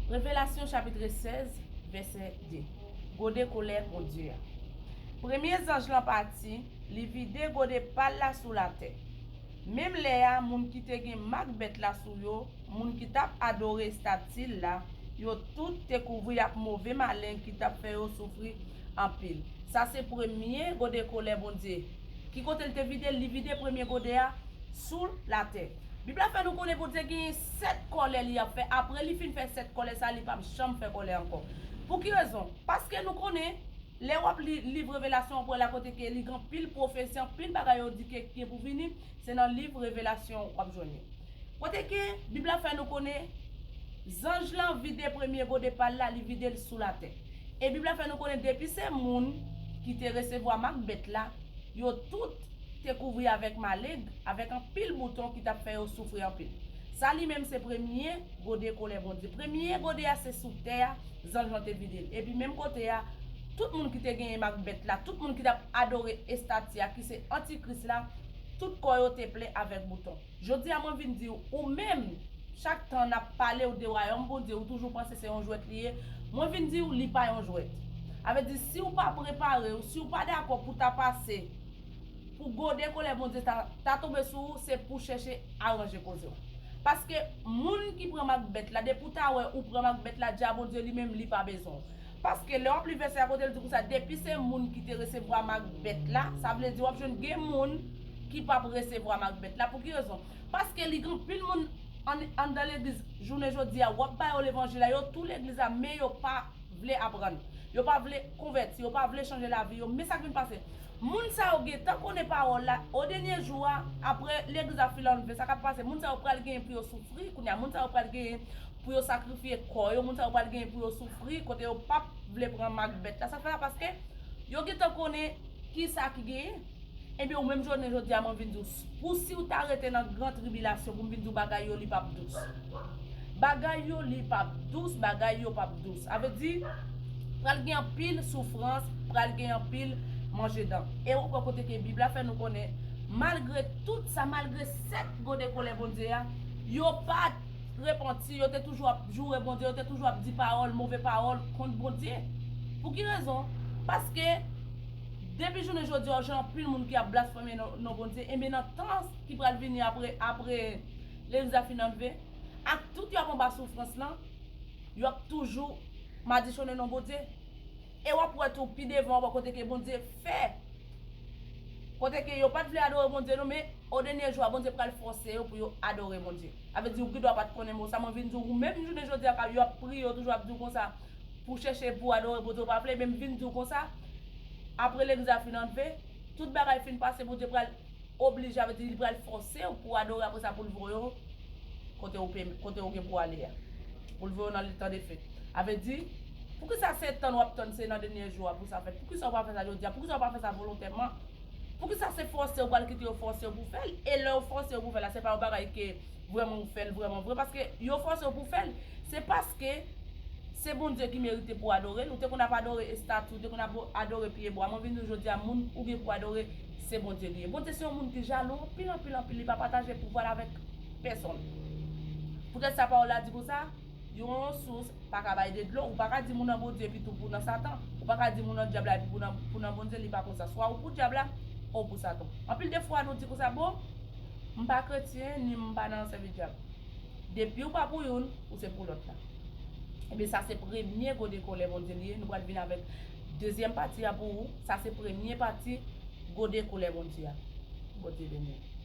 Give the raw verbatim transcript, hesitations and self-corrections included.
Revelasyon chapit sèz, vèsè de. Gode kolè Bondye a. Premye zanj lan pati, li vide gode pa l la sou latè. Menm lè a, moun ki te gen mak bèt la sou yo, moun ki t ap adore estati l la, yo tout te kouvri ak move maleng ki t ap fè yo soufri anpil. Sa se premye gode kolè Bondye. Ki kote l te vide l? Li vide premye gode a sou latè. Bib la fè nou konnen Bondye genyen sèt kòlè li ap fè. Apre li fin fè sèt kòlè sa, li p ap janm fè kòlè ankò. Pou ki rezon? Paske nou konnen, lè w ap li liv Revelasyon, w ap wè la kote ke li gen anpil pwofesi, anpil bagay yo di ke gen pou vini, se nan liv Revelasyon w ap jwenn yo. Kote ke Bib la fè nou konnen, zanj lan vide premye gode pa l la, li vide l sou latè. E Bib la fè nou konnen depi se moun ki te resevwa mak bèt la, yo tout te kouvri avèk maleng, avèk anpil bouton ki t ap fè yo soufri anpil. Sa li menm se premye gode kolè Bondye. Premye gode a se sou tè a, zanj lan te vide l. Epi menm kote a, tout moun ki te genyen mak bèt la, tout moun ki t ap adore estati a, ki se antikris la, tout kò yo te plen avèk bouton. Jodi a mwen vin di w, ou menm, chak tan n ap pale w de wayòm Bondye, ou toujou panse se yon jwèt li ye. Mwen vin di w, li pa yon jwèt. A vle di, si w pa prepare w, si w pa dakò pou ta pase, pou gode kolè Bondye ta, ta tonbe sou ou, se pou chèche aranje koze w. Paske moun ki pran mak bèt la, depi w ta wè ou pran mak bèt la, di a Bondye li menm, li pa bezwen w. Paske lè w ap li vèsè a kote l di konsa, depi se moun ki te resevwa mak bèt la, sa vle di w ap jwenn gen moun ki p ap resevwa mak bèt la. Pou ki rezon? Paske li gen anpil moun ann, anndan legliz jounen jodi a, w ap ba yo levanjil la, yo tou legliz la, men yo pa vle aprann. Yo pa vle konvèti, yo pa vle chanje lavi yo. Men sa k vin pase? Moun sa yo gentan konnen pawòl la, o dènye jou a, apre legliz la fin anlve, sa k ap pase? Moun sa yo pral genyen pou yo soufri, kounye a, moun sa yo pral genyen pou yo sakrifye kò yo, moun sa yo pral genyen pou yo soufri, kote yo p ap vle pran mak bèt la. Sa fè la paske yo gentan konnen ki sa ki genyen. Ebyen, ou menm jounen jodi a, mwen vin di w, pou si w ta rete nan gran tribilasyon, pou m vin di w bagay yo, li p ap dous. Bagay yo, li p ap dous, bagay yo p ap dous. A vle di, pral gen anpil soufrans, pral gen anpil manje dan. E ou wè kote ke Bib la fè nou konnen, malgre tout sa, malgre sèt gode kolè Bondye a, yo pa t repanti, yo te toujou ap joure Bondye, yo te toujou ap di pawòl, move pawòl kont Bondye. Pou ki rezon? Paske, depi jounen jodi a, w jan anpil moun ki ap blasfeme non, non Bondye, enben nan tan ki pral vini apre, apre legliz la fin anlve, ak tout yo ap anba soufrans lan, yo ap toujou madichonnen non Bondye. E w ap wè tou pi devan, w ap wè kote ke Bondye fè. Kote ke yo pa t vle adore Bondye, non, men o dènye jou a, Bondye pral fòse yo pou yo adore Bondye. A vle di, ou gen dwa pa t konnen mo sa, mwen vin di w, ou menm jounen jodi a, yo ap priye, yo toujou ap di w konsa, pou chèche pou adore Bondye, ou pa vle, men m vin di w konsa, apre legliz la fin anlve, tout bagay fin pase, Bondye pral oblije, a vle di, li pral fòse w pou adore, apre sa pou l voye w kote w pe, kote w gen pou ale a. Pou l voye w nan letan de fèt. A vle di, poukisa se tann w ap tann se nan dènye jou a pou sa fèt? Poukisa w pa fè sa jodi a? Poukisa w pa fè sa volontèman? Poukisa se fòse w pral kite yo fòse w pou fè l? E lè yo fòse w pou fè l la, se pa yon bagay ke vrèman ou fè l vrèman vre, paske yo fòse w pou fè l. Se paske se Bondye ki merite pou adore l. Ou te konn ap adore estati, ou te konn ap adore pye bwa. Mwen vin di w jodi a, moun ou gen pou adore, se Bondye li ye. Bondye se yon moun ki jalou anpil, anpil, anpil. Li pa pataje pouvwa l avèk pèsonn. Poutèt sa pawòl la di konsa, yon sous pa ka bay de dlo. Ou pa ka di moun nan Bondye epi tou pou nan Satan. Ou pa ka di moun nan dyab la epi pou nan, pou nan Bondye, li pa konsa. Swa ou pou dyab la, ou pou Satan. Anpil de fwa nou di konsa, bon, m pa kretyen, ni m pa nan sèvis dyab. Depi w pa pou youn, ou se pou lòt la. Ebyen, sa se premye gode kolè Bondye li ye. Nou pral vin avèk dezyèm pati a pou ou. Sa se premye pati gode kolè Bondye a. Bondye beni w.